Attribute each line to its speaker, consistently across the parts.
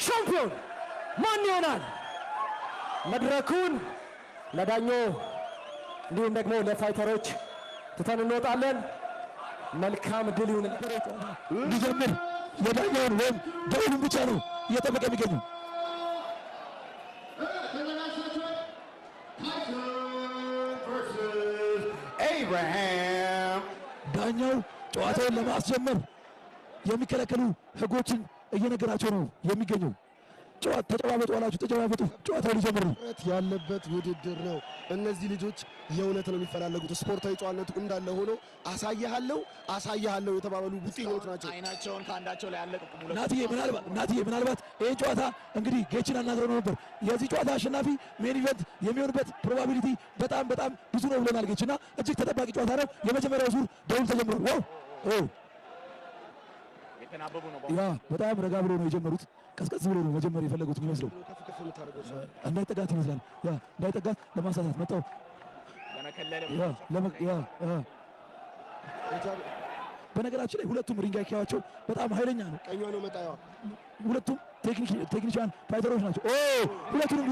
Speaker 1: ሻምፒዮን ማን ይሆናል? መድረኩን ለዳኞ እንዲሁም ደግሞ ለ fighter ኦች ትተን እንወጣለን። መልካም ድል ይሁን።
Speaker 2: እንዲጀምር የዳኛውን ወይም ደውሉን ብቻ ነው እየጠበቀ የሚገኙ።
Speaker 3: Tyson versus Abraham.
Speaker 2: ዳኛው ጨዋታውን ለማስጀመር የሚከለከሉ ህጎችን እየነገራቸው ነው የሚገኘው። ጨዋታ ተጨባበጡ አላችሁ፣ ተጨባበጡ። ጨዋታው ሊጀምር ነው።
Speaker 4: ጥረት ያለበት ውድድር ነው። እነዚህ ልጆች የእውነት ነው የሚፈላለጉት። ስፖርታዊ ጨዋነቱ እንዳለ ሆኖ አሳያለሁ አሳያለሁ የተባባሉ ቡጢኞች ናቸው።
Speaker 5: አይናቸውን ከአንዳቸው ላይ አለቀቁም። ሁለቱ
Speaker 2: ናትዬ ምናልባት ይህን ጨዋታ እንግዲህ ጌችን አናግረው ነበር። የዚህ ጨዋታ አሸናፊ main event የሚሆንበት probability በጣም በጣም ብዙ ነው ብሎናል ጌች እና እጅግ ተጠባቂ ጨዋታ ነው። የመጀመሪያው ዙር ደውል ተጀምሯል። Wow ኦ!
Speaker 5: የተናበቡ ነው።
Speaker 2: ያ በጣም ረጋ ብሎ ነው የጀመሩት። ቀዝቀዝ ብሎ ነው መጀመር የፈለጉት የሚመስለው።
Speaker 4: ከፍ ከፍ የምታደርገው ሰው
Speaker 2: እንዳይጠጋት ይመስላል። ያ እንዳይጠጋት ለማሳሳት መጣው።
Speaker 5: ለመከለል
Speaker 2: ያ ለመ ያ ያ በነገራችን ላይ ሁለቱም ring IQ ዋቸው በጣም ኃይለኛ ነው።
Speaker 4: ቀኟ ነው መጣያዋ።
Speaker 2: ሁለቱም technician fighter ኦች ናቸው። ኦ፣ ሁለቱንም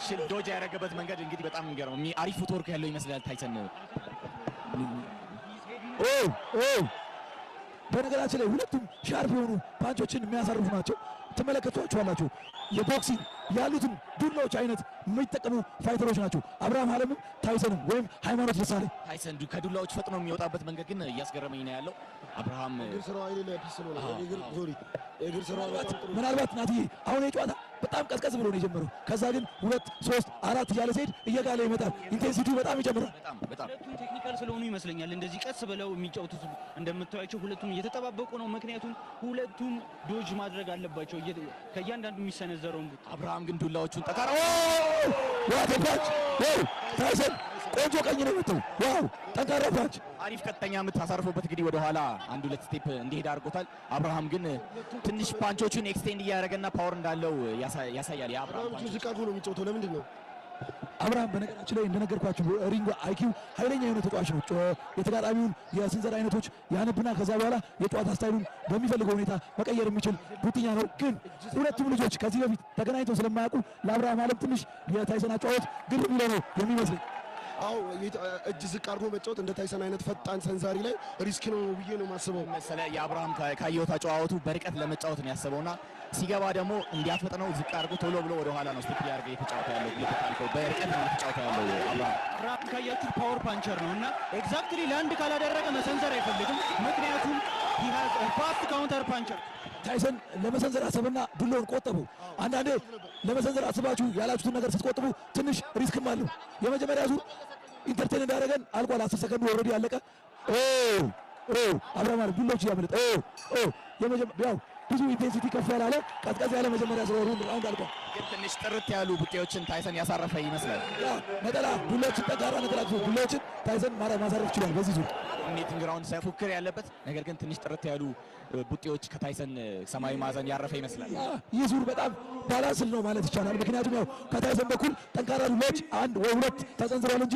Speaker 5: ሽል dodge ያደረገበት መንገድ እንግዲህ በጣም የሚገርመው አሪፍ footwork ያለው ይመስላል ታይሰን።
Speaker 2: ኦ ኦ፣ በነገራችን ላይ ሁለቱም sharp የሆኑ punch ኦችን የሚያሳርፉ ናቸው። ትመለከቷቸዋላችሁ። የ boxing ያሉትን ዱላዎች አይነት የሚጠቀሙ fighter ኦች ናቸው። አብርሃም አለምም ታይሰንም ወይም ሃይማኖት ደሳለኝ።
Speaker 5: ታይሰን ከዱላዎች ፈጥኖ የሚወጣበት መንገድ ግን እያስገረመኝ ነው ያለው። አብርሃም
Speaker 4: እግር ስራው አይደለ peace ስለሆነ የእግር፣ sorry፣ የእግር ስራው በጣም ጥሩ።
Speaker 2: ምናልባት ናትዬ አሁን የጨዋታ በጣም ቀዝቀዝ ብሎ ነው የጀመረው። ከዛ ግን ሁለት፣ ሶስት፣ አራት እያለ ሲሄድ እየጋለ ይመጣል። Intensity ው በጣም ይጨምራል።
Speaker 5: በጣም በጣም።
Speaker 6: ሁለቱም technical ስለሆኑ ይመስለኛል እንደዚህ ቀስ ብለው የሚጫወቱት። እንደምታዩቸው ሁለቱም እየተጠባበቁ ነው። ምክንያቱም ሁለቱም dodge ማድረግ አለባቸው ከእያንዳንዱ የሚሰነዘረውን ቡጢ።
Speaker 5: አብርሃም ግን ዱላዎቹን ጠቃራ
Speaker 2: What a punch! Wow! ታይሰን ቆንጆ ቀኝ ነው የመታው። Wow፣ ጠንካራ punch።
Speaker 5: አሪፍ ቀጥተኛ ምት አሳርፎበት እንግዲህ ወደ ኋላ አንድ ሁለት step እንዲሄድ አድርጎታል። አብርሃም ግን ትንሽ punch ኦቹን extend እያደረገና power እንዳለው ያሳያል። የአብርሃም
Speaker 4: በጣም እጁን
Speaker 5: punch ኦች
Speaker 4: ዝቅ አድርጎ ነው የሚጫወተው። ለምንድን ነው?
Speaker 2: አብርሃም በነገራችን ላይ እንደነገርኳችሁ ring IQ ኃይለኛ የሆነ ተጫዋች ነው። የተጋጣሚውን የስንዘር አይነቶች ያነብና ከዛ በኋላ የጨዋታ style ኡን በሚፈልገው ሁኔታ መቀየር የሚችል ቡጢኛ ነው። ግን ሁለቱም ልጆች ከዚህ በፊት ተገናኝተው ስለማያውቁ ለአብርሃም አለም ትንሽ የታይሰን አጨዋወት ግር የሚለው ነው የሚመስለኝ።
Speaker 4: አዎ፣ እጅ ዝቅ አድርጎ መጫወት እንደ ታይሰን አይነት ፈጣን ሰንዛሪ ላይ risk ነው ብዬ ነው የማስበው።
Speaker 5: መሰለ የአብርሃም ካየሁት አጨዋወቱ በርቀት ለመጫወት ነው ያሰበውና ሲገባ ደግሞ እንዲያፈጥነው ዝቅ አድርጎ ቶሎ ብሎ ወደ ኋላ ነው step እያደረገ እየተጫወተ ያለው፣ እየተጣልከው በርቀት ነው እየተጫወተ ያለው አብርሃም።
Speaker 6: አብርሃም ካያችሁት power puncher ነው እና exactly land ካላደረገ መሰንዘር አይፈልግም። ምክንያቱም he has a fast counter puncher።
Speaker 2: ታይሰን ለመሰንዘር አሰብና ዱላውን ቆጠበው። አንዳንዴ ለመሰንዘር አስባችሁ ያላችሁትን ነገር ስትቆጥቡ ትንሽ risk ም አለው። የመጀመሪያ ዙር entertain እንዳደረገን አልቋል። 10 ሰከንዱ already ያለቀ። ኦ ኦ፣ አብርሃም አለ ዱላዎች እያመለጠ። ኦ ኦ፣ ያው ብዙ intensity ከፍ ያላለ ቀዝቀዝ ያለ መጀመሪያ ስለሆነ round አልቋል።
Speaker 5: ግን ትንሽ ጥርት ያሉ ቡጢዎችን ታይሰን ያሳረፈ ይመስላል።
Speaker 2: ያ ነጠላ ዱላዎችን፣ ጠንካራ ነጠላ ዱላዎችን ታይሰን ማሳረፍ ችሏል በዚህ ዙር።
Speaker 5: Dominating round ሳይሆን ፉክክር ያለበት ነገር ግን ትንሽ ጥርት ያሉ ቡጢዎች ከታይሰን ሰማያዊ ማዕዘን ያረፈ ይመስላል።
Speaker 2: ይህ ዙር በጣም balance ነው ማለት ይቻላል። ምክንያቱም ያው ከታይሰን በኩል ጠንካራ ዱላዎች አንድ ወይ ሁለት ተሰንዝረዋል እንጂ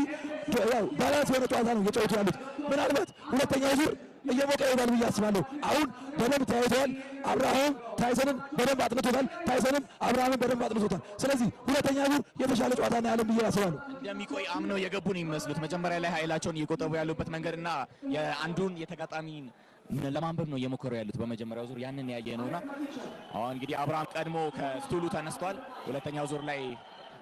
Speaker 2: ያው balance የሆነ ጨዋታ ነው እየጫወቱ ያሉት። ምናልባት ሁለተኛው ዙር እየሞቀ ይሄዳል ብዬ አስባለሁ። አሁን በደንብ ተያይተዋል። አብርሃም ታይሰንን በደንብ አጥንቶታል። ታይሰንም አብርሃምን በደንብ አጥንቶታል። ስለዚህ ሁለተኛ ዙር የተሻለ ጨዋታ እናያለን ብዬ አስባለሁ።
Speaker 5: እንደሚቆይ አምነው የገቡ ነው የሚመስሉት። መጀመሪያ ላይ ኃይላቸውን እየቆጠቡ ያሉበት መንገድ እና የአንዱን የተጋጣሚን ለማንበብ ነው እየሞከሩ ያሉት። በመጀመሪያው ዙር ያንን ያየ ነውና አሁን እንግዲህ አብርሃም ቀድሞ ከ stool ኡ ተነስቷል። ሁለተኛው ዙር ላይ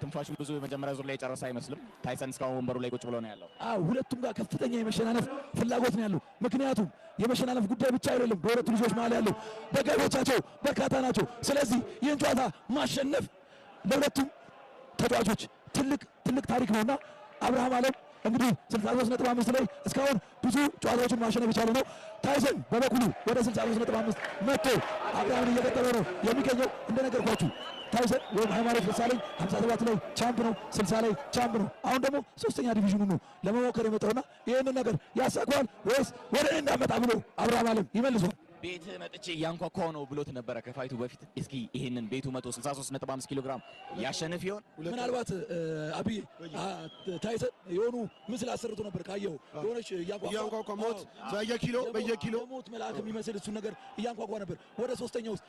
Speaker 5: ትንፋሹን ብዙ የመጀመሪያ ዙር ላይ የጨረሰ አይመስልም። ታይሰን እስካሁን ወንበሩ ላይ ቁጭ ብሎ ነው ያለው።
Speaker 2: አዎ፣ ሁለቱም ጋር ከፍተኛ የመሸናነፍ ፍላጎት ነው ያለው። ምክንያቱም የመሸናነፍ ጉዳይ ብቻ አይደለም፣ በሁለቱ ልጆች መሀል ያለው ደጋፊዎቻቸው በርካታ ናቸው። ስለዚህ ይህን ጨዋታ ማሸነፍ ለሁለቱም ተጫዋቾች ትልቅ ትልቅ ታሪክ ነውና አብርሃም አለም እንግዲህ 63.5 ላይ እስካሁን ብዙ ጨዋታዎችን ማሸነፍ የቻለ ነው። ታይሰን በበኩሉ ወደ 63.5 መጥቶ አብርሃምን እየገጠመ ነው የሚገኘው። እንደነገርኳችሁ ታይሰን ወይም ሃይማኖት ደሳለኝ 57 ላይ champ ነው፣ 60 ላይ champ ነው። አሁን ደግሞ ሶስተኛ division ኑ ነው ለመሞከር የመጣውና ይህንን ነገር ያሳካዋል ወይስ ወደ እኔ እንዳመጣ ብሎ አብርሃም አለም ይመልሷል?
Speaker 5: ቤት መጥቼ እያንኳኳው ነው ብሎት ነበረ ከ fight ኡ በፊት። እስኪ ይሄንን ቤቱ 163.5 ኪሎ ግራም ያሸንፍ ይሆን?
Speaker 2: ምናልባት አብይ ታይሰን የሆኑ ምስል አሰርቶ ነበር ካየው፣ የሆነች
Speaker 4: እያንኳኳ ሞት በየኪሎ በየኪሎ
Speaker 2: የሞት መልአክ የሚመስል እሱን ነገር እያንኳኳ ነበር። ወደ ሶስተኛው ውስጥ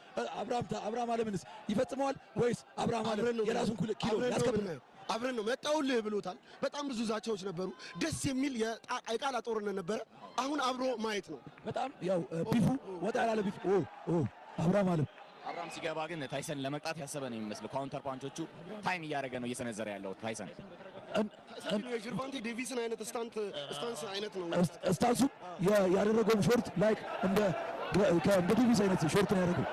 Speaker 2: አብርሃም አለምንስ ይፈጽመዋል ወይስ አብርሃም አለም የራሱን ኪሎ ያስከብራል?
Speaker 4: አብረን ነው መጣውልህ ብሎታል። በጣም ብዙ ዛቻዎች ነበሩ። ደስ የሚል የቃላት ጦርነት ነበረ። አሁን አብሮ ማየት ነው።
Speaker 2: በጣም ያው beef ኡ ወጣ ያላለ beef ኦ ኦ አብርሃም አለም።
Speaker 5: አብርሃም ሲገባ ግን ታይሰን ለመቅጣት ያሰበ ነው የሚመስለው። Counter punch ኦቹ time እያደረገ ነው እየሰነዘረ ያለው ታይሰን።
Speaker 4: የጀርቫንቴ ዴቪስን አይነት stance አይነት ነው።
Speaker 2: Stance ኡ ያደረገውም short like እንደ ዴቪስ አይነት short ነው ያደረገው።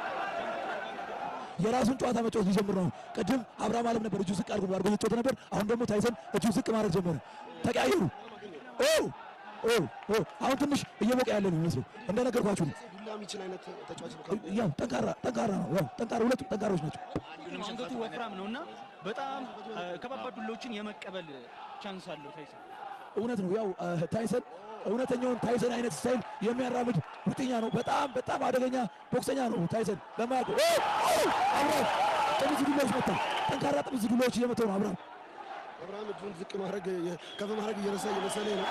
Speaker 2: የራሱን ጨዋታ መጫወት ሊጀምር ነው። ቅድም አብርሃም አለም ነበር እጁ ዝቅ አድርጎ እየተጫወተ ነበር። አሁን ደግሞ ታይሰን እጁ ዝቅ ማድረግ ጀመረ። ተቀያየሩ። ኦ ኦ ኦ አሁን ትንሽ እየሞቀ ያለ ነው የሚመስለው። እንደነገርኳችሁ ነው።
Speaker 4: ዱላ የሚችል አይነት ተጫዋች ነው።
Speaker 2: ያው ጠንካራ ጠንካራ ነው። ያው ጠንካራ፣ ሁለቱም ጠንካራዎች ናቸው።
Speaker 6: አንገቱ ወፍራም ነውና በጣም ከባባድ ዱላዎችን የመቀበል chance አለው ታይሰን።
Speaker 2: እውነት ነው። ያው ታይሰን እውነተኛውን ታይሰን አይነት style የሚያራምድ ቡጢኛ ነው። በጣም በጣም አደገኛ ቦክሰኛ ነው ታይሰን። ለማያውቀው አብርሃም ጥምዝ ዱላዎች መታ። ጠንካራ ጥምዝ ዱላዎች እየመታው ነው አብርሃም።
Speaker 4: አብርሃም እጁን ዝቅ ማድረግ ከፍ ማድረግ እየረሳ እየመሰለኝ ነው።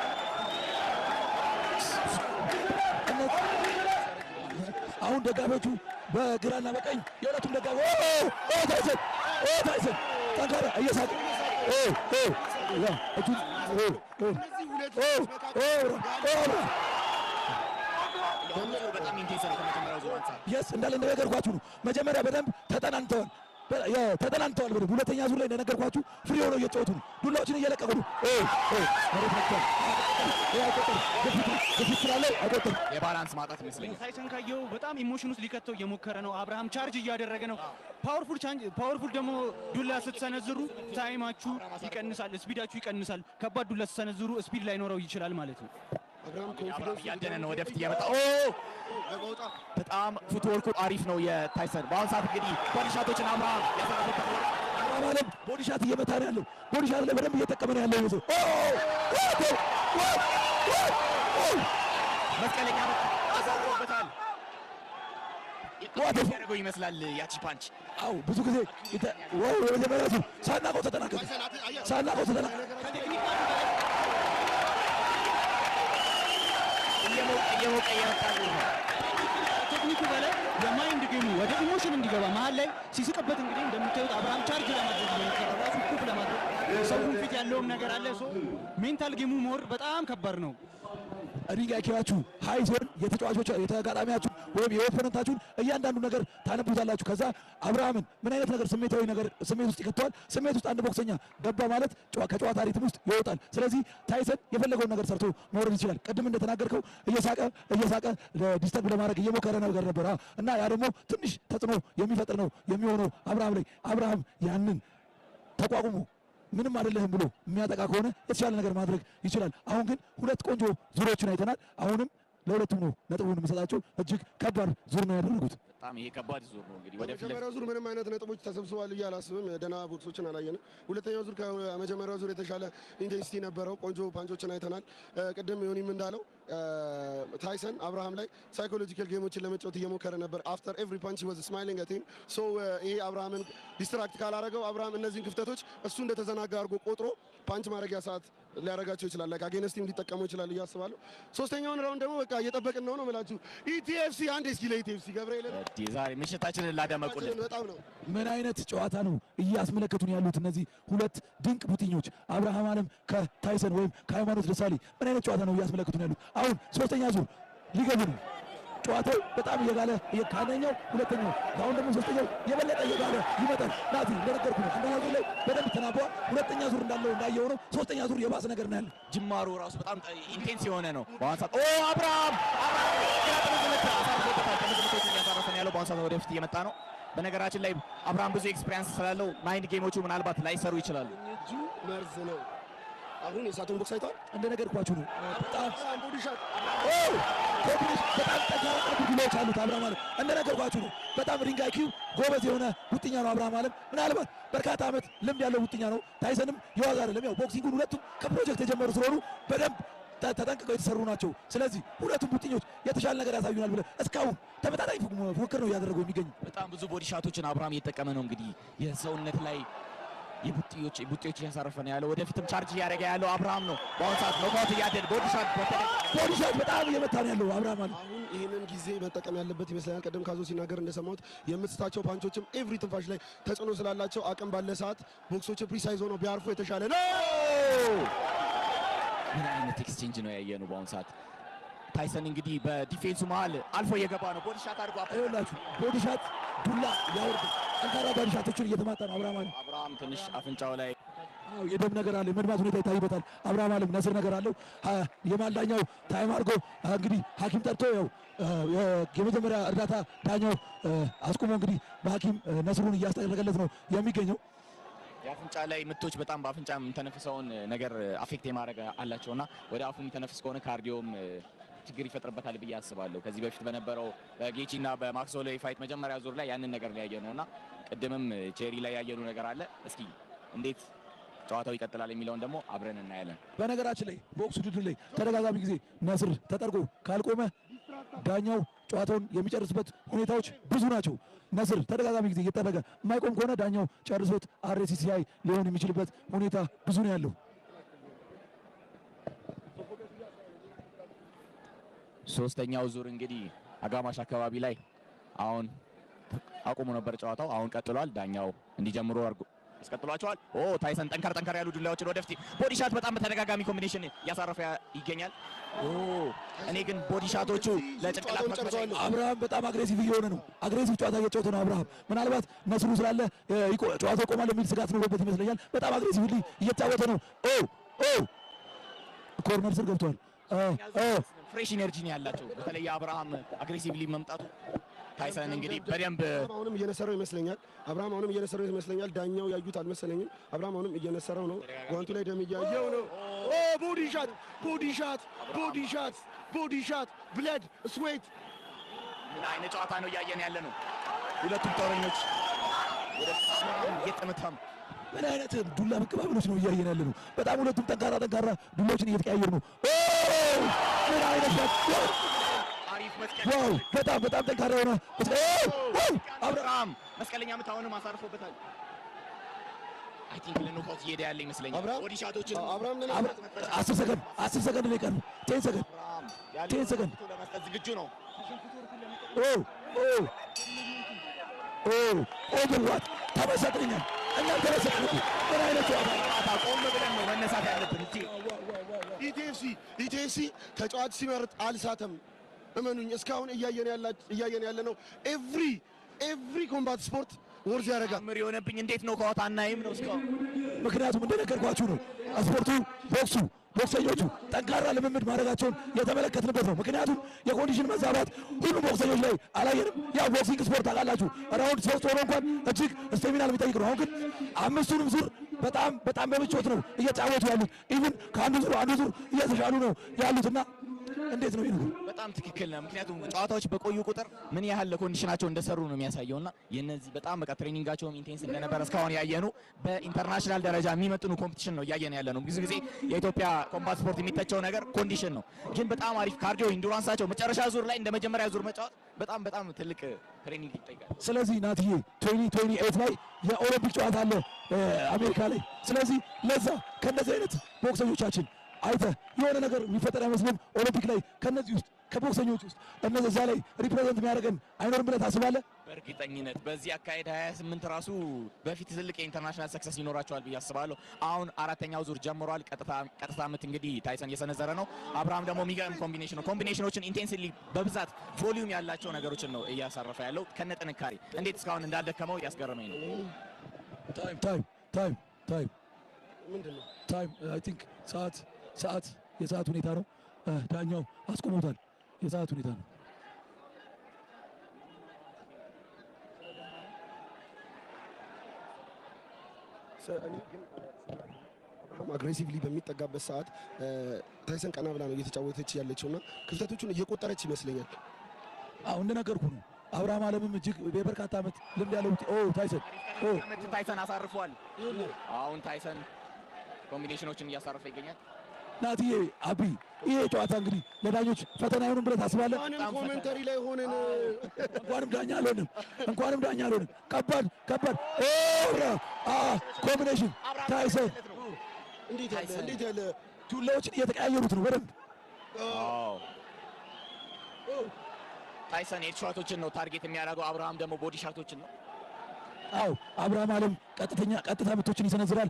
Speaker 2: አሁን ደጋፊዎቹ በግራና በቀኝ የሁለቱም ደጋፊ ታይሰን ታይሰን ጠንካራ እየሳቀ እጁን
Speaker 5: በጣም intense ነው ከመጀመሪያው ዙር አንጻር።
Speaker 2: Yes፣ እንዳለ እንደነገርኳችሁ ነው። መጀመሪያ በደንብ ተጠናንተዋል ተጠናንተዋል በደንብ። ሁለተኛ ዙር ላይ እንደነገርኳችሁ free ሆነው እየተጫወቱ ነው። ዱላዎችን እየለቀቁ ነው። መሬት ነክቷል። አይቆጠርም። ግፊት ስላለው አይቆጠርም።
Speaker 5: የ balance ማጣት ይመስለኛል።
Speaker 6: ታይሰን ካየው በጣም emotion ውስጥ ሊከተው እየሞከረ ነው። አብርሃም ቻርጅ እያደረገ ነው። Powerful powerful ደግሞ ዱላ ስትሰነዝሩ time ኣችሁ ይቀንሳል፣ speed ኣችሁ ይቀንሳል። ከባድ ዱላ ስትሰነዝሩ speed ላይኖረው ይችላል ማለት ነው።
Speaker 4: አብርሃም
Speaker 5: አብርሃም
Speaker 4: Confidence
Speaker 5: እያደነ ነው ወደፊት እየመጣ። ኦ፣ በጣም footwork ኡ አሪፍ ነው የታይሰን። በአሁን ሰዓት እንግዲህ body shot ኦችን አብርሃም ያሳረፈበት
Speaker 2: አብርሃም አለም body shot እየመታ ነው ያለው። Body shot ላይ በደንብ እየጠቀመ ነው ያለው ይመስል።
Speaker 5: መስቀለኛ አሳርፎበታል። ያደረገው ይመስላል ያቺ punch።
Speaker 2: አው ብዙ ጊዜ የመጀመሪያ ዙር ሳናውቀው ተጠናቀቀ። ሳናውቀው ተጠናቀቀ።
Speaker 5: እየሞቀ እየሞቀ እየመጣ ዙር ነው።
Speaker 6: ቴክኒኩ በላይ የ mind game ኡ ወደ emotion እንዲገባ መሀል ላይ ሲስቅበት እንግዲህ እንደምታዩት አብርሃም ቻርጅ ለማድረግ እየሞከረ ራሱ ኩፍ ለማድረግ ሰውን ፊት ያለውም ነገር አለ። So mental game ኡ more በጣም ከባድ ነው።
Speaker 2: Ring IQ ኣችሁ high ሲሆን የተጫዋቾች የተጋጣሚያችሁ ወይም የ opponent ኣችሁን እያንዳንዱ ነገር ታነቡታላችሁ። ከዛ አብርሃምን ምን አይነት ነገር ስሜታዊ ነገር ስሜት ውስጥ ይከተዋል። ስሜት ውስጥ አንድ ቦክሰኛ ገባ ማለት ከጨዋታ rhythm ውስጥ ይወጣል። ስለዚህ ታይሰን የፈለገውን ነገር ሰርቶ መውረድ ይችላል። ቅድም እንደተናገርከው እየሳቀ እየሳቀ disturb ለማድረግ እየሞከረ ነገር ነበር እና ያ ደግሞ ትንሽ ተጽዕኖ የሚፈጥር ነው የሚሆነው አብርሃም ላይ። አብርሃም ያንን ተቋቁሞ ምንም አይደለህም ብሎ የሚያጠቃ ከሆነ የተሻለ ነገር ማድረግ ይችላል። አሁን ግን ሁለት ቆንጆ ዙሮችን አይተናል። አሁንም ለሁለቱም ነው ነጥቡን የምሰጣቸው። እጅግ ከባድ ዙር ነው ያደረጉት።
Speaker 5: በጣም ይሄ ከባድ ዙር ነው እንግዲህ ወደፊት
Speaker 4: በመጀመሪያው ዙር ምንም አይነት ነጥቦች ተሰብስበዋል ብዬ አላስብም። ደህና ቦክሶችን አላየንም። ሁለተኛው ዙር ከመጀመሪያው ዙር የተሻለ intensity ነበረው። ቆንጆ punch ኦችን አይተናል። ቅድም ዮኒም እንዳለው ታይሰን አብርሃም ላይ psychological game ኦችን ለመጫወት እየሞከረ ነበር። After every punch was smiling at him, so ይሄ አብርሃምን distract ካላረገው አብርሃም እነዚህን ክፍተቶች እሱ እንደተዘናጋ አድርጎ ቆጥሮ punch ማድረጊያ ሰዓት ሊያደርጋቸው ይችላል። Like against him ሊጠቀመው ይችላል ብዬ አስባለሁ። ሶስተኛውን round ደግሞ በቃ እየጠበቅን ነው ነው የምላችሁ። ETFC አንዴ እስኪ ለ ETFC ገብርኤልን
Speaker 5: ዛሬ ምሽታችንን ላደመቁልን
Speaker 4: በጣም ነው።
Speaker 2: ምን አይነት ጨዋታ ነው እያስመለከቱን ያሉት እነዚህ ሁለት ድንቅ ቡጢኞች አብርሃም አለም ከታይሰን ወይም ከሃይማኖት ደሳሌ ምን አይነት ጨዋታ ነው እያስመለከቱን ያሉት? አሁን ሶስተኛ ዙር ሊገቡ ነው። ጨዋታው በጣም እየጋለ ከአንደኛው ሁለተኛው አሁን ደግሞ ሶስተኛው የበለጠ እየጋለ ይመጣል። ናቲ እንደነገርኩህ ነው። አንደኛ ዙር ላይ በደንብ ተናበዋል። ሁለተኛ ዙር እንዳለው እንዳየው ነው። ሶስተኛ ዙር የባሰ ነገር ነው ያለው።
Speaker 5: ጅማሩ ራሱ በጣም intense የሆነ ነው። በአሁን ሰዓት ኦ አብርሃም አብርሃም ግራ ጥምዝ መታ አሳርፎበታል። ጥምዝ ምቶችን እያሳረፈ ነው ያለው። በአሁን ሰዓት ወደፊት እየመጣ ነው። በነገራችን ላይ አብርሃም ብዙ experience ስላለው mind game ኦቹ ምናልባት ላይሰሩ ይችላሉ።
Speaker 4: እጁ መርዝ ነው። አሁን የሳቱን ቦክስ አይተዋል።
Speaker 2: እንደነገርኳችሁ ነው። በጣም
Speaker 4: Body shot
Speaker 2: ኦ combination በጣም ጠንካራ ዱላዎች አሉት አብርሃም አለም። እንደነገርኳችሁ ነው። በጣም ring IQ ጎበዝ የሆነ ቡጢኛ ነው አብርሃም አለም። ምናልባት በርካታ ዓመት ልምድ ያለው ቡጢኛ ነው። ታይሰንም የዋዛ አይደለም። ያው boxing ኡን ሁለቱም ከፕሮጀክት የጀመሩ ስለሆኑ በደንብ ተጠንቅቀው የተሰሩ ናቸው። ስለዚህ ሁለቱም ቡጢኞች የተሻለ ነገር ያሳዩናል ብለህ እስካሁን ተመጣጣኝ ፉክክር ነው እያደረጉ የሚገኙ።
Speaker 5: በጣም ብዙ body shot ኦችን አብርሃም እየተጠቀመ ነው። እንግዲህ የሰውነት ላይ የቡጢዎች ቡጢዎች እያሳረፈ ነው ያለው። ወደፊትም ቻርጅ እያደረገ ያለው አብርሃም ነው። በአሁን ሰዓት knockout እያደል body shot
Speaker 2: body shot በጣም እየመታ ነው ያለው አብርሃም አለ።
Speaker 4: አሁን ይህንን ጊዜ መጠቀም ያለበት ይመስለኛል። ቅድም ካዞ ሲናገር እንደሰማሁት የምትስታቸው punch ኦችም every ትንፋሽ ላይ ተጽዕኖ ስላላቸው አቅም ባለ ሰዓት ቦክሶች precise ሆነው ቢያርፉ የተሻለ ነው።
Speaker 5: ምን አይነት exchange ነው ያየነው በአሁን ሰዓት? ታይሰን እንግዲህ በ defense ኡ መሃል አልፎ እየገባ ነው። body shot አድርጎ
Speaker 2: ይኸውላችሁ body shot ዱላ ያወርድ ጠንካራ body shot ኦችን እየተማታ ነው አብርሃም አለ።
Speaker 5: አብርሃም ትንሽ አፍንጫው ላይ
Speaker 2: አዎ የደም ነገር አለ፣ የመድማት ሁኔታ ይታይበታል። አብርሃም አለም ነስር ነገር አለው። የመሃል ዳኛው time አድርጎ እንግዲህ ሐኪም ጠርቶ ያው የመጀመሪያ እርዳታ ዳኛው አስቁሞ እንግዲህ በሐኪም ነስሩን እያስጠረገለት ነው የሚገኘው።
Speaker 5: የአፍንጫ ላይ ምቶች በጣም በአፍንጫ የሚተነፍሰውን ነገር affect የማድረግ አላቸውና ወደ አፉ የሚተነፍስ ከሆነ cardio ም ችግር ይፈጥርበታል ብዬ አስባለሁ። ከዚህ በፊት በነበረው በጌቺ እና በማክስ ሆሎዌይ fight መጀመሪያ ዙር ላይ ያንን ነገር ያየ ነውና ቅድምም ቼሪ ላይ ያየነው ነገር አለ። እስኪ እንዴት ጨዋታው ይቀጥላል የሚለውን ደግሞ አብረን እናያለን።
Speaker 2: በነገራችን ላይ ቦክስ ውድድር ላይ ተደጋጋሚ ጊዜ ነስር ተጠርጎ ካልቆመ ዳኛው ጨዋታውን የሚጨርስበት ሁኔታዎች ብዙ ናቸው። ነስር ተደጋጋሚ ጊዜ እየጠረገ የማይቆም ከሆነ ዳኛው ጨርሶት RSCI ሊሆን የሚችልበት ሁኔታ ብዙ ነው ያለው።
Speaker 5: ሶስተኛው ዙር እንግዲህ አጋማሽ አካባቢ ላይ አሁን አቁሞ ነበር ጨዋታው። አሁን ቀጥሏል። ዳኛው እንዲጀምሩ አድርጎ አስቀጥሏቸዋል። ኦ ታይሰን ጠንከር ጠንከር ያሉ ዱላዎችን ወደፊት body shot በጣም በተደጋጋሚ combination እያሳረፈ ይገኛል። ኦ እኔ ግን body shot ኦቹ ለጭንቅላት መክፈቻ
Speaker 2: አብርሃም በጣም aggressive እየሆነ ነው። Aggressive ጨዋታ እየተጫወተ ነው አብርሃም። ምናልባት ነስሩ ስላለ ጨዋታው ይቆማል የሚል ስጋት ኖሮበት ይመስለኛል። በጣም aggressively እየተጫወተ ነው። ኦ ኦ corner ስር ገብቷል።
Speaker 5: Fresh energy ነው ያላቸው። በተለይ አብርሃም aggressively መምጣቱ ታይሰን እንግዲህ በደንብ
Speaker 4: አሁንም እየነሰረው ይመስለኛል። አብርሃም አሁንም እየነሰረው ይመስለኛል። ዳኛው ያዩት አልመሰለኝም። አብርሃም አሁንም እየነሰረው ነው። ጓንቱ ላይ ደም እያየው ነው። ኦ body shot፣ body shot፣ body shot፣ body shot፣ blood sweat።
Speaker 5: ምን አይነት ጨዋታ ነው እያየን ያለ ነው? ሁለቱም ጦረኞች ወደ አብርሃም እየጠመታም
Speaker 2: ምን አይነት ዱላ መቀባበሎች ነው እያየን ያለ ነው። በጣም ሁለቱም ጠንካራ ጠንካራ ዱላዎችን እየተቀያየሩ ነው። ኦ ምን አይነት wow! በጣም በጣም ጠንካራ የሆነ
Speaker 5: አብርሃም መስቀለኛ ምት አሁንም አሳርፎበታል። I think ለ knockout እየሄደ ያለ ይመስለኛል። Body shot ኦችን
Speaker 4: አብርሃም
Speaker 2: 10 ሰከንድ፣ 10 ሰከንድ ነው የቀረው። 10 ሰከንድ፣ 10 ሰከንድ
Speaker 5: ለመስጠት ዝግጁ ነው።
Speaker 2: ኦ ኦ ኦ ኦ ብሏት ተመሰጥኛል። እኛም ተመሰጥን እኮ። ምን አይነት ጨዋታ
Speaker 5: ቆም ብለን ነው መነሳት ያለብን እንጂ
Speaker 4: ETFC ETFC ተጫዋች ሲመርጥ አልሳተም። እመኑኝ እስካሁን እያየን ያለ ነው። Every combat sport worth ያደርጋል።
Speaker 5: ምር የሆነብኝ እንዴት ነው knockout አናይም ነው እስካሁን።
Speaker 2: ምክንያቱም እንደነገርኳችሁ ነው ስፖርቱ ቦክሱ ቦክሰኞቹ ጠንካራ ልምምድ ማድረጋቸውን የተመለከትንበት ነው። ምክንያቱም የ condition መዛባት ሁሉም ቦክሰኞች ላይ አላየንም። ያው boxing ስፖርት ታውቃላችሁ round 3 ሆኖ እንኳን እጅግ stamina የሚጠይቅ ነው። አሁን ግን አምስቱንም ዙር በጣም በጣም በምቾት ነው እየጫወቱ ያሉት። Even ከአንዱ ዙር አንዱ ዙር እየተሻሉ ነው ያሉትና እንዴት ነው ይህ ነገር?
Speaker 5: በጣም ትክክል ነው። ምክንያቱም ጨዋታዎች በቆዩ ቁጥር ምን ያህል ለ condition ኣቸው እንደሰሩ ነው የሚያሳየውና የነዚህ በጣም በቃ training ኣቸውም intense እንደነበረ እስካሁን ያየኑ በ international ደረጃ የሚመጥኑ competition ነው እያየን ያለ ነው። ብዙ ጊዜ የኢትዮጵያ combat sport የሚተቸው ነገር condition ነው፣ ግን በጣም አሪፍ cardio endurance ኣቸው መጨረሻ ዙር ላይ እንደ መጀመሪያ ዙር መጫወት በጣም በጣም ትልቅ training ይጠይቃል።
Speaker 2: ስለዚህ ናትዬ 2028 ላይ የኦሎምፒክ ጨዋታ አለ አሜሪካ ላይ። ስለዚህ ለዛ ከእንደዚህ አይነት ቦክሰኞቻችን አይተህ የሆነ ነገር የሚፈጠር አይመስልም። ኦሎምፒክ ላይ ከነዚህ ውስጥ ከቦክሰኞች ውስጥ እነዚህ እዛ ላይ represent የሚያደርገን አይኖርም ብለህ ታስባለህ?
Speaker 5: በእርግጠኝነት በዚህ አካሄድ 28 ራሱ በፊት ትልቅ የ international success ይኖራቸዋል ብዬ አስባለሁ። አሁን አራተኛው ዙር ጀምሯል። ቀጥታ ምት እንግዲህ ታይሰን እየሰነዘረ ነው። አብርሃም ደግሞ የሚገርም combination ነው። Combination ኦችን intensely በብዛት volume ያላቸው ነገሮችን ነው እያሳረፈ ያለው ከነ ጥንካሬ። እንዴት እስካሁን እንዳልደከመው እያስገረመኝ ነው።
Speaker 2: Time, time, time, time.
Speaker 4: ምንድን ነው?
Speaker 2: Time, I think ሰዓት ሰዓት የሰዓት ሁኔታ ነው። ዳኛው አስቆሞታል። የሰዓት ሁኔታ ነው።
Speaker 4: Aggressively በሚጠጋበት ሰዓት ታይሰን ቀና ብላ ነው እየተጫወተች ያለችው እና ክፍተቶቹን እየቆጠረች ይመስለኛል።
Speaker 2: አሁን እንደነገርኩህ ነው። አብርሃም አለምም እጅግ የበርካታ ዓመት ልምድ ያለው ኦ ታይሰን ኦ
Speaker 5: ታይሰን አሳርፏል። አሁን ታይሰን combination ኦችን እያሳረፈ ይገኛል።
Speaker 2: ናትዬ፣ አቢ፣ ይሄ ጨዋታ እንግዲህ ለዳኞች ፈተና አይሆንም ብለህ ታስባለህ?
Speaker 4: እንኳንም commentary ላይ ሆነን።
Speaker 2: እንኳንም ዳኛ አልሆንም፣ እንኳንም ዳኛ አልሆንም። ከባድ ከባድ ኦ combination ታይሰን።
Speaker 4: እንዴት ያለ፣ እንዴት ያለ
Speaker 2: ዱላዎችን እየተቀያየሩት ነው በደንብ።
Speaker 5: አዎ፣ ታይሰን head shot ኦችን ነው target የሚያደርገው። አብርሃም ደግሞ body shot ኦችን ነው።
Speaker 2: አዎ፣ አብርሃም አለም ቀጥተኛ ቀጥታ ምቶችን ይሰነዝራል።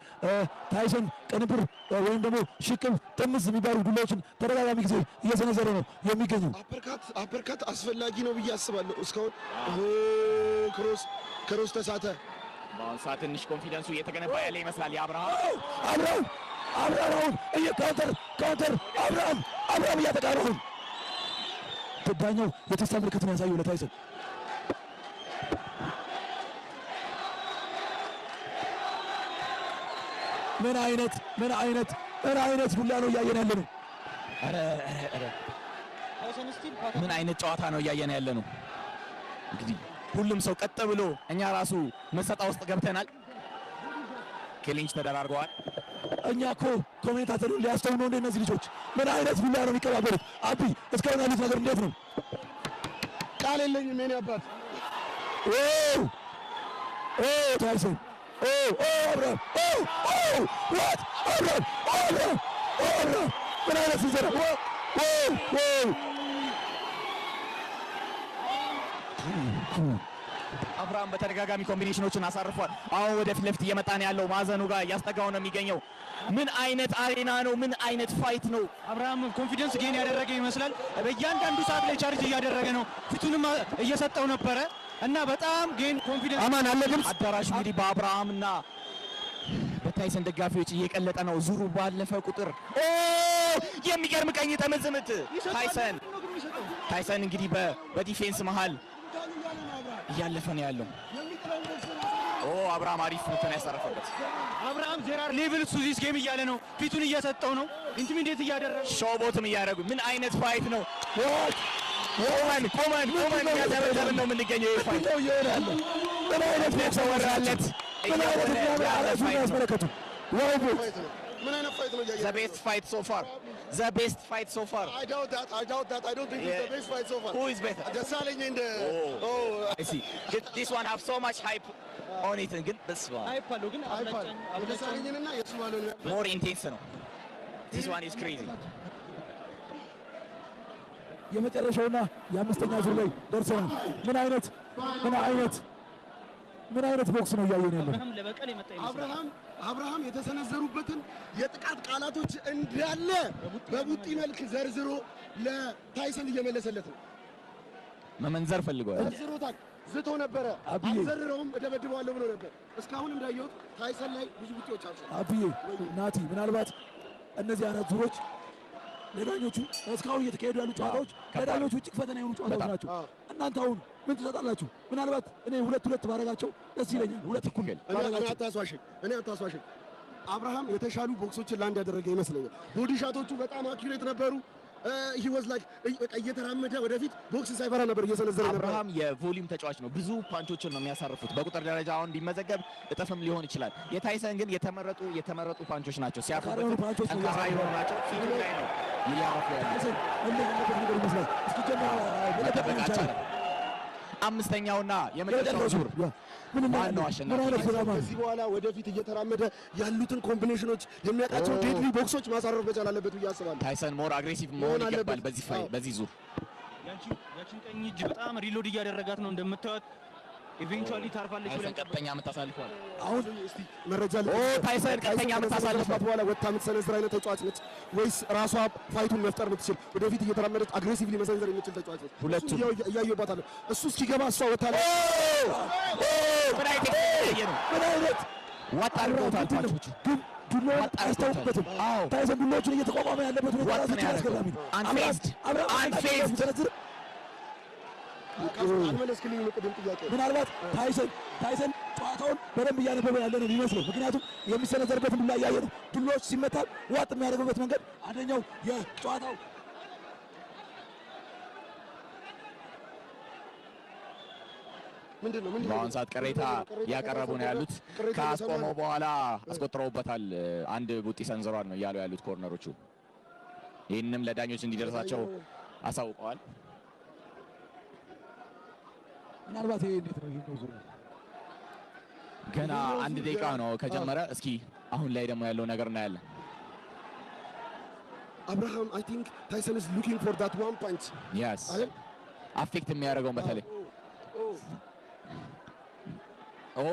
Speaker 2: ታይሰን ቅንብር ወይም ደግሞ ሽቅብ ጥምዝ የሚባሉ ዱላዎችን ተደጋጋሚ ጊዜ እየሰነዘረ ነው የሚገኘው።
Speaker 4: Uppercut፣ uppercut አስፈላጊ ነው ብዬ አስባለሁ። እስካሁን cross፣ cross ተሳተ።
Speaker 5: በአሁን ሰዓት ትንሽ confidence ኡ እየተገነባ ያለ ይመስላል የአብርሃም።
Speaker 2: አብርሃም፣ አብርሃም አሁን እየ counter፣ counter፣ አብርሃም፣ አብርሃም እያጠቃ ነው። አሁን ዳኛው የተስፋ ምልክት ነው ያሳየው ለታይሰን። ምን አይነት፣ ምን አይነት፣ ምን አይነት ዱላ ነው እያየን ያለ ነው?
Speaker 5: ኧረ ኧረ ኧረ!
Speaker 6: ታይሰን still
Speaker 5: ምን አይነት ጨዋታ ነው እያየን ያለ ነው? እንግዲህ ሁሉም ሰው ቀጥ ብሎ እኛ ራሱ መሰጣ ውስጥ ገብተናል። Clinch ተደራርገዋል።
Speaker 2: እኛ እኮ commentator ኡን ሊያስተው ነው እንደ እነዚህ ልጆች ምን አይነት ዱላ ነው የሚቀባበሉት? አቢ፣ እስካሁን ያሉት ነገር እንዴት ነው?
Speaker 4: ቃል የለኝም የኔ አባት።
Speaker 2: ኦ ኦ ታይሰን፣ ኦ ኦ አብርሃም፣ ኦ ኦ what፣ አብርሃም፣ አብርሃም፣ አብርሃም፣ ምን አይነት ስንዘራ! ኦ ኦ ኦ!
Speaker 5: አብርሃም በተደጋጋሚ combination ኦችን አሳርፏል። አሁን ወደ ፊት ለፊት እየመጣ ነው ያለው። ማዕዘኑ ጋር እያስጠጋው ነው የሚገኘው። ምን አይነት arena ነው? ምን አይነት fight ነው?
Speaker 6: አብርሃም confidence gain ያደረገ ይመስላል። በእያንዳንዱ ሰዓት ላይ ቻርጅ እያደረገ ነው። ፊቱንም እየሰጠው ነበረ እና በጣም gain confidence።
Speaker 1: አማን አለ ድምፅ።
Speaker 5: አዳራሹ እንግዲህ በአብርሃምና በታይሰን ደጋፊዎች እየቀለጠ ነው። ዙሩ ባለፈ ቁጥር ኦ፣ የሚገርም ቀኝ ጥምዝ ምት ታይሰን። ታይሰን እንግዲህ በ defense መሃል እያለፈ ነው ያለው። ኦ፣ አብርሃም አሪፍ ምትን ያሳረፈበት።
Speaker 6: አብርሃም there are levels to this game እያለ ነው። ፊቱን እየሰጠው ነው። Intimidate እያደረገ
Speaker 5: Showboat ም እያደረጉ፣ ምን አይነት fight ነው?
Speaker 2: What?
Speaker 5: ቆመን ቆመን ቆመን እያዘበዘብን ነው የምንገኘው። ይህ fight
Speaker 2: ምንድን ነው እየሆነ ያለው? ምን አይነት ቦክስ
Speaker 5: ተወራለት።
Speaker 2: ምን አይነት የሚያምር አረፍ
Speaker 5: fight ነው።
Speaker 2: ያስመለከቱ wow ቦክስ!
Speaker 4: Fight ነው። ምን አይነት fight ነው እያየን
Speaker 5: The best fight so far. The best fight so far.
Speaker 4: I doubt that. I doubt that. I don't think it's the best fight so far.
Speaker 5: Who is better?
Speaker 4: ደሳለኝ እንደ oh.
Speaker 5: I see. This one have so much hype on it. ግን this one
Speaker 6: Hype አለው ግን
Speaker 4: አይባል
Speaker 6: አብላጫኝ
Speaker 4: የደሳለኝንና የእሱ ባለውን
Speaker 5: more intense ነው። This one is crazy.
Speaker 2: የመጨረሻውና የአምስተኛ ዙር ላይ ደርሰናል። ምን አይነት፣ ምን አይነት፣ ምን አይነት ቦክስ ነው እያየን ያለው?
Speaker 6: አብርሃም ለበቀል የመጣ ይመስላል።
Speaker 4: አብርሃም፣ አብርሃም የተሰነዘሩበትን የጥቃት ቃላቶች እንዳለ በቡጢ መልክ ዘርዝሮ ለታይሰን እየመለሰለት ነው።
Speaker 5: መመንዘር ፈልገዋል።
Speaker 4: ዘርዝሮታል። ዝቶ ነበረ።
Speaker 2: አብዬ።
Speaker 4: አልዘርረውም፣ እደበድበዋለሁ ብሎ ነበር። እስካሁን እንዳየሁት ታይሰን ላይ ብዙ ቡጢዎች አልሰ
Speaker 2: አብዬ፣ ናቲ፣ ምናልባት እነዚህ አራት ዙሮች ለዳኞቹ፣ እስካሁን እየተካሄዱ ያሉ ጨዋታዎች ለዳኞቹ እጅግ ፈተና የሆኑ ጨዋታዎች ናቸው። እናንተ አሁን ምን ትሰጣላችሁ? ምናልባት እኔ 2-2 ባረጋቸው ደስ ይለኛል። ሁለት እኩል
Speaker 4: እኔ
Speaker 2: ባረጋቸው።
Speaker 4: አታስዋሽኝ፣ እኔ አታስዋሽኝ። አብርሃም የተሻሉ ቦክሶችን land ያደረገ ይመስለኛል። Body shot ኦቹ በጣም accurate ነበሩ። He was like በቃ እየተራመደ ወደፊት ቦክስ ሳይፈራ ነበር እየሰነዘረ ነበር።
Speaker 5: አብርሃም የ volume ተጫዋች ነው። ብዙ punch ኦችን ነው የሚያሳርፉት። በቁጥር ደረጃ አሁን ቢመዘገብ እጥፍም ሊሆን ይችላል። የታይሰን ግን የተመረጡ የተመረጡ punch ኦች ናቸው።
Speaker 2: ጠንካራ የሆኑ
Speaker 5: ሲያርፉበት
Speaker 2: punch ኦች ነው
Speaker 5: ጠንካራ የሆኑ ናቸው። ፊቱ ላይ ነው እያረፉ ያሉት።
Speaker 2: ታይሰን እልህ ያለበት ነገር ይመስላል። እስኪጀመር መጠበቅ
Speaker 5: መጠበቅ
Speaker 2: ይቻላል።
Speaker 5: አልቻለም። አምስተኛውና የመጨረሻው ዙር
Speaker 2: ያ ምን
Speaker 5: ማን ነው
Speaker 2: እናያለን?
Speaker 5: አሸናፊ?
Speaker 2: ምን አይነት ድራማ ነው?
Speaker 4: ከዚህ በኋላ ወደፊት እየተራመደ ያሉትን combination ኦች፣ የሚያውቃቸው deadly ቦክሶች ማሳረፍ መቻል አለበት ብዬ አስባለሁ።
Speaker 5: ታይሰን more aggressive መሆን
Speaker 4: መሆን
Speaker 5: ይገባል
Speaker 4: አለበት።
Speaker 5: በዚህ fight
Speaker 4: አዎ።
Speaker 5: በዚህ ዙር።
Speaker 6: ያቺን ቀኝ እጅ በጣም reload እያደረጋት ነው እንደምታዩት። Eventually ታርፋለች
Speaker 5: ታይሰን
Speaker 6: ብለን
Speaker 5: ቀጥተኛ ምት አሳልፏል።
Speaker 2: አሁን
Speaker 4: እስቲ መረጃ
Speaker 5: ኦ፣ ታይሰን ቀጥተኛ ምት አሳልፏል።
Speaker 4: ከሰነዘረባት በኋላ ወጥታ የምትሰነዝር አይነት ተጫዋች ነች ወይስ ራሷ fight ኡን መፍጠር የምትችል፣ ወደፊት እየተራመደች aggressively መሰንዘር የምትችል ተጫዋች ነች?
Speaker 5: ሁለቱም።
Speaker 4: እሱን እያየሁባታለሁ። እሱ እስኪገባ እሷ ወጥታ
Speaker 5: ምን አይነት የተለየ ነው?
Speaker 2: ምን አይነት
Speaker 5: ዋጥ አድርገውታል
Speaker 2: ምንድን ነው?
Speaker 5: punch ኦቹ።
Speaker 2: ግን ዱላውን
Speaker 5: ዋጥ አድርገውታል።
Speaker 2: አያስታውቅበትም።
Speaker 5: አዎ።
Speaker 2: ታይሰን ዱላዎቹን እየተቋቋመ ያለበት ሁኔታ
Speaker 5: ዋጥ
Speaker 2: ራሱ
Speaker 5: ነው
Speaker 2: እጅግ
Speaker 5: ያደረገው።
Speaker 2: አስገራሚ ነው።
Speaker 5: Unfazed.
Speaker 2: አብርሃም
Speaker 5: Unfazed.
Speaker 2: ሲሰነዝር
Speaker 4: አልመለስክልኝም ቅድም ጥያቄ።
Speaker 2: ምናልባት ታይሰን ጨዋታውን በደንብ እያነበበ ያለ ነው የሚመስለው። ምክንያቱም የሚሰነዘርበትን ዱላ እያየ ነው። ዱላዎች ሲመታ ዋጥ የሚያደርግበት መንገድ አንደኛው የጨዋታው
Speaker 4: ምንድን ነው፣ ምንድን ነው?
Speaker 5: በአሁን ሰዓት ቅሬታ እያቀረቡ ነው ያሉት።
Speaker 4: ቅሬታ
Speaker 5: ካስቆመው
Speaker 4: እየሰማ ነው።
Speaker 5: በኋላ አስቆጥረውበታል። አንድ ቡጢ ሰንዝሯል ነው እያሉ ያሉት corner ኦቹ። ይህንንም ለዳኞች እንዲደርሳቸው አሳውቀዋል።
Speaker 2: ምናልባት ይሄ እንዴት ነው ይሄኛው ዙር?
Speaker 5: ገና 1 ደቂቃ ነው ከጀመረ። እስኪ አሁን ላይ ደግሞ ያለው ነገር እናያለን።
Speaker 4: አብርሃም I think Tyson is looking for that one punch
Speaker 5: Yes,
Speaker 4: አይደል?
Speaker 5: Affect የሚያደርገውን በተለይ ኦ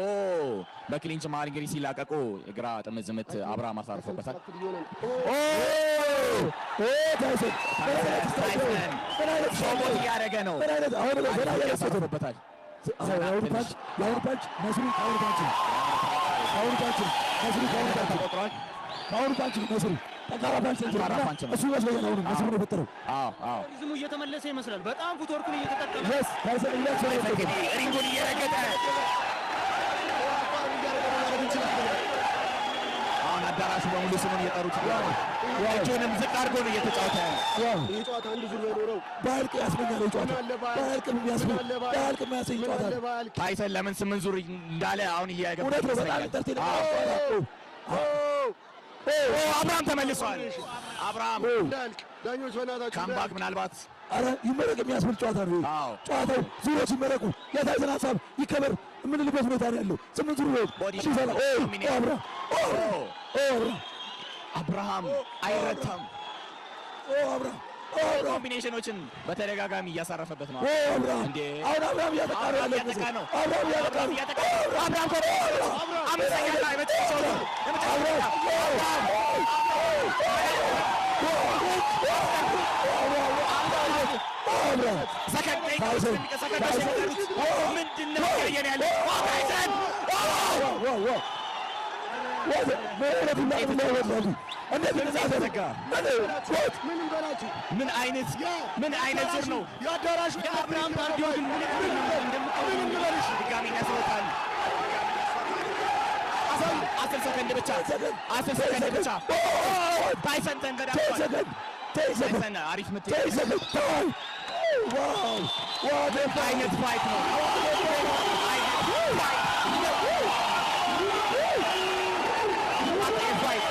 Speaker 5: በ clinch መሀል እንግዲህ ሲላቀቁ የግራ ጥምዝ ምት አብርሃም አሳርፎበታል።
Speaker 2: ኦ ታይሰን ምን አይነት style ነው?
Speaker 5: ታይሰን
Speaker 2: ምን አይነት style ነው?
Speaker 5: Showboat እያደረገ ነው።
Speaker 2: ምን አይነት አሁን ነው ዘና እያለ ነው።
Speaker 5: አሳርፎበታል።
Speaker 2: አዎ የአሁኑ punch፣ የአሁኑ punch ነስሩ ከአሁኑ punch ነው። ከአሁኑ punch ነው። ነስሩ ከአሁኑ punch ነው።
Speaker 5: ተቆጥሯል።
Speaker 2: ከአሁኑ punch ነው ነስሩ። ጠንካራ punch ነው።
Speaker 5: ጠንካራ punch ነው።
Speaker 2: እሱ ይመስለኛል አሁንም ነስሩ ነው የፈጠረው።
Speaker 5: አዎ።
Speaker 6: Rhythm ኡ እየተመለሰ ይመስላል። በጣም footwork ኡን እየተጠቀመ
Speaker 2: Yes, ታይሰን እያቸው ነው የፈጠረው።
Speaker 5: እንግዲህ ring ኡን እየረገጠ አሁን አዳራሹ በሙሉ ስሙን እየጠሩት እጁንም ዝቅ አድርጎ ነው እየተጫወተ ያለው።
Speaker 2: Wow
Speaker 4: ይህ ጨዋታ አንድ ዙር ባይኖረው
Speaker 2: ባያልቅ ያስመኛል ይህ ጨዋታ።
Speaker 4: ምን አለ ባያልቅ?
Speaker 2: ባያልቅም የሚያስብል
Speaker 4: ምን አለ ባያልቅ?
Speaker 2: ባያልቅ የሚያሰኝ
Speaker 4: ምን
Speaker 2: ጨዋታ
Speaker 4: አለ
Speaker 2: ነው።
Speaker 4: ባያልቅ?
Speaker 5: ታይሰን ለምን 8 ዙር እንዳለ አሁን እየገባ
Speaker 2: እውነት ነው። በጣም
Speaker 5: ይመስለኛል።
Speaker 2: Entertain
Speaker 5: አዎ።
Speaker 2: ኦ
Speaker 5: ኦ አብርሃም ተመልሷል። አብርሃም
Speaker 4: እንዳያልቅ ዳኞች በእናታችሁ
Speaker 5: Comeback
Speaker 4: እንዳያልቅ።
Speaker 5: ምናልባት
Speaker 2: አረ ይመረቅ የሚያስብል ጨዋታ ነው ይሄ።
Speaker 5: አዎ።
Speaker 2: ጨዋታው ዙሮች ይመረቁ፣ የታይሰን ሀሳብ ይከበር የምንልበት ሁኔታ ነው ያለው። 8 ዙር ነው
Speaker 5: Body
Speaker 2: ሲሰራ ኦ ኦ አብርሃም ኦ ኦ አብርሃም
Speaker 5: አብርሃም አይረታም።
Speaker 2: ኦ አብርሃም ኦ አብርሃም
Speaker 5: Combination ኦችን በተደጋጋሚ እያሳረፈበት ነው።
Speaker 2: ኦ አብርሃም
Speaker 5: እንዴ!
Speaker 2: አሁን አብርሃም እያጠቃ ነው ያለው
Speaker 5: እያጠቃ ነው።
Speaker 2: አብርሃም እያጠቃ ነው።
Speaker 5: እያጠቃ ነው። አብርሃም ኮ አምስተኛ ላይ መጨረሻው ነው። የመጨረሻው
Speaker 2: አብርሃም
Speaker 5: ሰከንድ ደቂቃዎች ሰከንዶች የሚቀሩት ምንድን ነው እያየን ያለው? ኦ ታይሰን!
Speaker 2: Wow wow wow
Speaker 4: ምን እንበላችሁ?
Speaker 5: ምን አይነት ዙር ነው?
Speaker 4: የአዳራሹ
Speaker 6: የአብርሃም cardio ግን ምን እንደምታውቁት
Speaker 4: ምን እንበልሽ?
Speaker 5: ድጋሚ ነስሮታል። 10 ሰከንድ ብቻ፣ 10 ሰከንድ ብቻ። ታይሰን ተንገዳግዷል። ታይሰን አሪፍ ምት አይነት fight ነው። አይነት fight what a fight!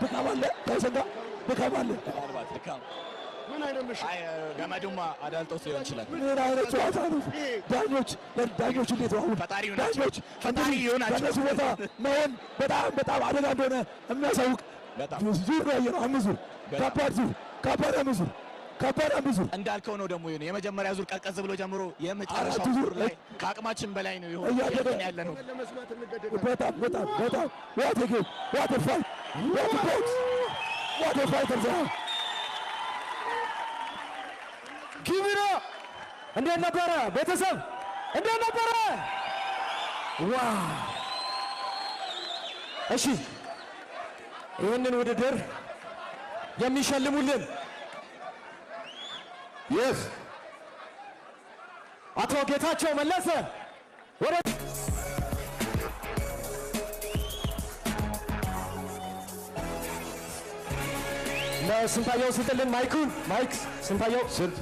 Speaker 2: ድካም አለ ታይሰን ጋር ድካም አለ።
Speaker 5: ምናልባት ድካም
Speaker 4: ምን አይነት ምሽት?
Speaker 5: አይ ገመዱማ አዳልጦት ሊሆን ይችላል።
Speaker 2: ምን አይነት ጨዋታ ነው? ዳኞች ዳኞች እንዴት ነው አሁን
Speaker 5: ፈጣሪ ይሁናቸው።
Speaker 2: ዳኞች
Speaker 5: ፈጣሪ
Speaker 2: እንግዲህ
Speaker 5: ይሁናቸው።
Speaker 2: በእነሱ ቦታ መሆን በጣም በጣም አደጋ እንደሆነ የሚያሳውቅ
Speaker 5: በጣም
Speaker 2: ዙር ነው ያየነው። 5 ዙር
Speaker 5: በጣም።
Speaker 2: ከባድ ዙር፣ ከባድ 5 ዙር፣ ከባድ 5 ዙር
Speaker 5: እንዳልከው ነው ደግሞ የሆነ የመጀመሪያ ዙር ቀዝቀዝ ብሎ ጀምሮ የመጨረሻው
Speaker 2: አራቱ ዙር
Speaker 5: ዙር ላይ ከአቅማችን በላይ ነው የሆነ
Speaker 2: እያደገ
Speaker 5: ያለ ነው።
Speaker 4: ለመስማት እንገደዳለን።
Speaker 2: በጣም በጣም በጣም what a game, what a fight, what a box, what a fighter ዘ
Speaker 1: ኪቢሮ እንዴት ነበረ? ቤተሰብ እንዴት ነበረ? Wow! እሺ ይህንን ውድድር የሚሸልሙልን
Speaker 3: Yes.
Speaker 1: አቶ ጌታቸው መለሰ ወደ ለስንታየው ስጥልን mic ኡን። Mic ስንታየው
Speaker 3: ስንት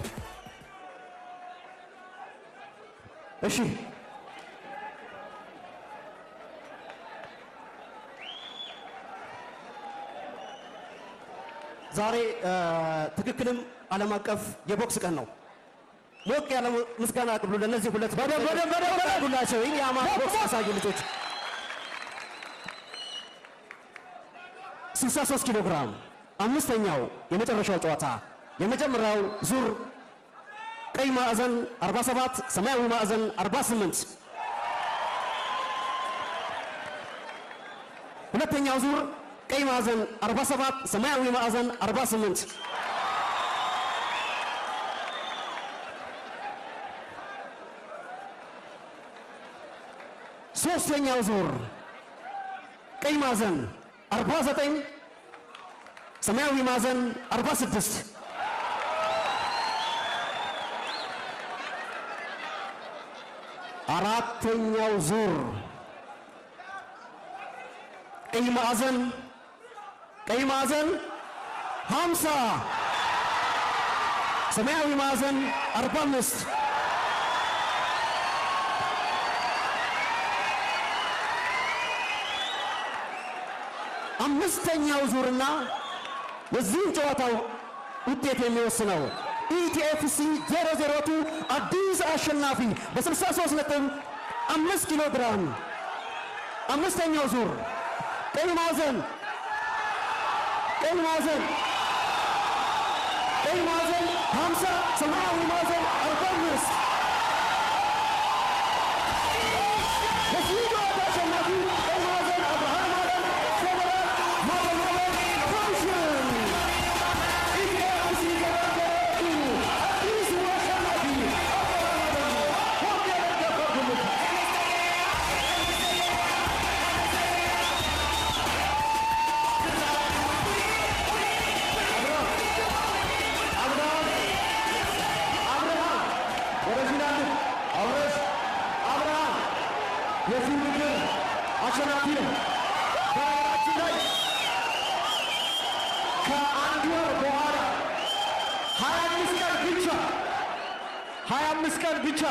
Speaker 1: እሺ
Speaker 7: ዛሬ ትክክልም ዓለም አቀፍ የቦክስ ቀን ነው። ሞቅ ያለ ምስጋና አቅርቡ ለእነዚህ ሁለት
Speaker 1: በደንብ በደንብ በደንብ በደንብ
Speaker 7: ሁላቸው ይህን የአማራ ቦክስ ያሳዩ ልጆች። 63 ኪሎ ግራም አምስተኛው የመጨረሻው ጨዋታ የመጀመሪያው ዙር ቀይ ማዕዘን 47 ሰማያዊ ማዕዘን 48። ሁለተኛው ዙር ቀይ ማዕዘን 47 ሰማያዊ ማዕዘን 48። ሶስተኛው ዙር ቀይ ማዕዘን 49 ሰማያዊ ማዕዘን 46። አራተኛው ዙር ቀይ ማዕዘን ቀይ ማዕዘን 50 ሰማያዊ ማዕዘን 45። አምስተኛው ዙርና የዚህን ጨዋታው ውጤት የሚወስነው ETFC 002 አዲስ አሸናፊ በ63.5 ኪሎ ግራም። አምስተኛው ዙር፣ ቀይ ማዕዘን፣ ቀይ ማዕዘን፣ ቀይ ማዕዘን 50፣ ሰማያዊ ማዕዘን 45። የዚህ ጨዋታ አሸናፊ ቀይ ማዕዘን አብርሃም አለም፣ ፌዴራል ማዘናበር ኮሚሽን፣ ETFC 002 አዲሱ አሸናፊ አብርሃም አለም። ሞቅ ያለ ድጋፍ አድርጉለት። አብርሃም፣ አብርሃም፣ ወደዚህ ናልን። አብረሽ አብርሃም የዚህ ውድድር አሸናፊ ነው። በነገራችን ላይ ከአንድ ወር በኋላ 25 ቀን ብቻ፣ 25 ቀን ብቻ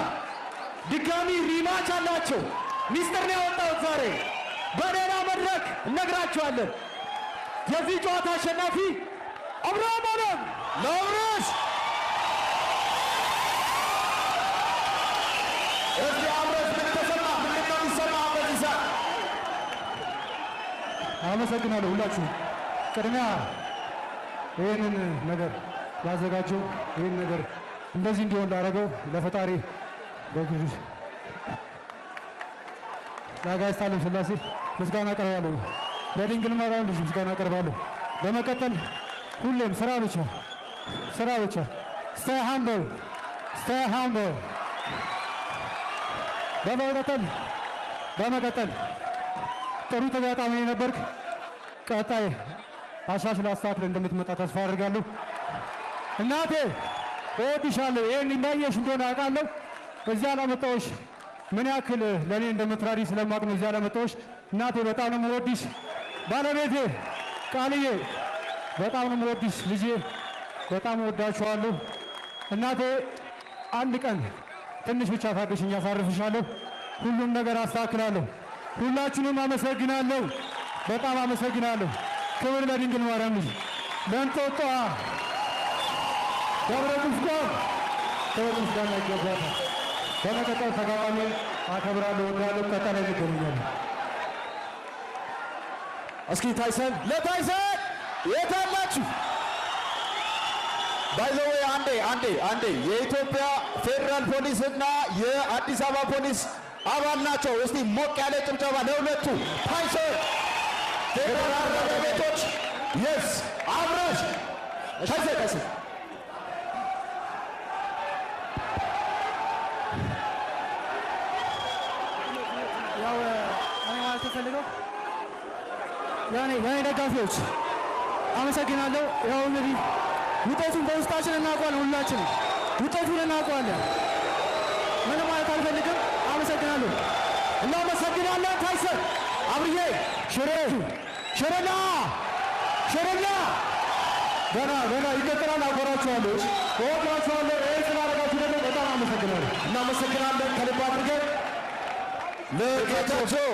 Speaker 7: ድጋሚ rematch አላቸው። ሚስጥር ነው ያወጣሁት ዛሬ፣ በሌላ መድረክ እነግራቸዋለን። የዚህ ጨዋታ አሸናፊ አብርሃም አለም።
Speaker 3: ለአብረሽ። እስቲ አብረሽ፣ ምን ተሰማ? ምንድን ነው የሚሰማህ በዚህ ሰዓት?
Speaker 8: አመሰግናለሁ ሁላችሁ። ቅድሚያ ይህንን ነገር ላዘጋጀው፣ ይህን ነገር እንደዚህ እንዲሆን ላደረገው ለፈጣሪ፣ ለቅዱስ ለአጋዕዝተ ዓለም ሥላሴ ምስጋና አቀርባለሁ። ለድንግል ማርያም ልጅ ምስጋና አቀርባለሁ። በመቀጠል ሁሌም ስራ ብቻ፣ ስራ ብቻ። Stay humble, stay humble። በመቀጠል ጥሩ ተጋጣሚ ነበርክ። ቀጣይ አሻሽል አስተካክለህ እንደምትመጣ ተስፋ አድርጋለሁ። እናቴ እወድሻለሁ። ይህን እንዳየሽ እንደሆነ አውቃለሁ። እዚያ ላመጣሁሽ ምን ያክል ለእኔ እንደምትራሪ ስለማውቅ ነው እዚያ ላመጣሁሽ። እናቴ በጣም ነው የምወድሽ። ባለቤቴ ቃልዬ በጣም ነው የምወድሽ። ልጄ በጣም እወዳችኋለሁ። እናቴ አንድ ቀን ትንሽ ብቻ ታገሽኝ፣ አሳርፍሻለሁ። ሁሉም ነገር አስተካክላለሁ። ሁላችሁንም አመሰግናለሁ። በጣም አመሰግናለሁ። ክብር ለድንግል ማርያም ልጅ፣ ለእንጦጧ ደብረ ቁስቋም ክብር ምስጋና ይገባታል። በመቀጠል ተጋጣሚ አከብራለሁ፣ እወዳለሁ። ቀጣይ ላይ እንገናኛለን።
Speaker 1: እስኪ ታይሰን፣
Speaker 3: ለታይሰን የት አላችሁ? By the way፣ አንዴ አንዴ አንዴ፣ የኢትዮጵያ ፌዴራል ፖሊስ እና የአዲስ አበባ ፖሊስ አባል ናቸው። እስቲ ሞቅ ያለ ጭብጨባ ለሁለቱ። ታይሰን፣ ፌዴራል ማረሚያ ቤቶች፣ yes፣ አብረሽ፣ ታይሰን፣ ታይሰን።
Speaker 6: ያው እኔ ማለት የምፈልገው የኔ ደጋፊዎች አመሰግናለሁ። ያው እንግዲህ ውጤቱን በውስጣችን እናውቀዋለን፣ ሁላችንም ውጤቱን እናውቀዋለን። ምንም ማለት አልፈልግም። አመሰግናለሁ።
Speaker 1: እናመሰግናለን ታይሰን። አብርዬ፣ ሽሬ ሽሬና ሽሬና።
Speaker 8: ገና ገና ይቀጥላል። አኮራችኋለሁ፣ እወዳችኋለሁ። ይህን ስላደረጋችሁ ደግሞ በጣም አመሰግናለሁ።
Speaker 1: እናመሰግናለን ከልብ አድርገን።
Speaker 3: ለጌታቸው።